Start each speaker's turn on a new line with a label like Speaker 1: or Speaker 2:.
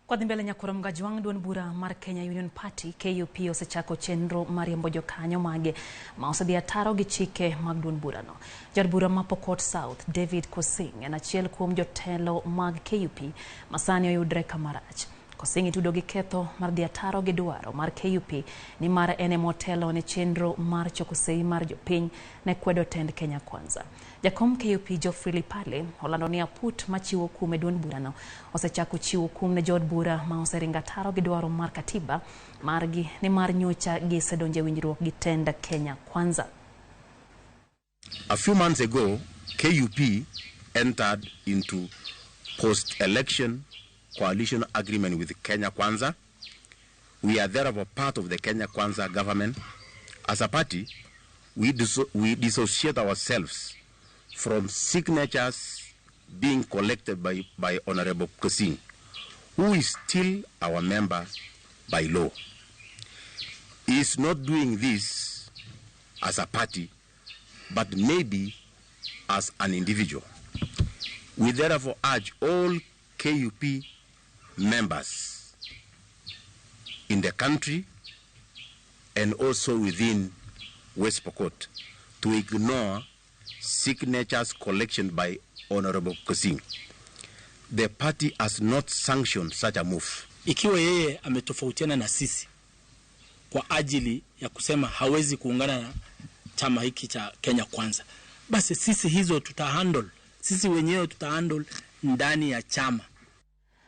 Speaker 1: Kwadhi mbele nyakoro Mgajwang' duond bura mar Kenya Union Party KUP osechako chenro mar riembo jokanyo mage ma osedhi ataro gi chike mag duond burano. Jaod bura ma Pokot South David Pkosing en achiel kuom jotelo mag KUP ma sani oyudre kama rach. Pkosing itudo gi ketho mar dhi ataro gi dwaro mar KUP nimar en ema otelo ne chenro mar choko sei mar jopiny ne kwedo tend Kenya Kwanza. Jakom KUP Geoffrey Lipale olando ni aput machiwo kum e duond burano osechako chiwo kum ne jood bura ma oseringo ataro gi dwaro mar katiba margi nimar nyocha gisedonjo e winjruok gi tend Kenya Kwanza.
Speaker 2: A few months ago, KUP entered into post-election coalition agreement with Kenya Kwanza. We are therefore part of the Kenya Kwanza government. As a party, we dissociate ourselves from signatures being collected by Honorable Pkosing, who is still our member by law. He is not doing this as a party, but maybe as an individual. We therefore urge all KUP members in the country and also within West Pokot to ignore signatures collection by Honorable Pkosing. The party has not sanctioned such a move.
Speaker 3: Ikiwa yeye ametofautiana na sisi kwa ajili ya kusema hawezi kuungana na chama hiki cha Kenya Kwanza, basi sisi hizo tutahandle, sisi wenyewe tutahandle ndani ya chama.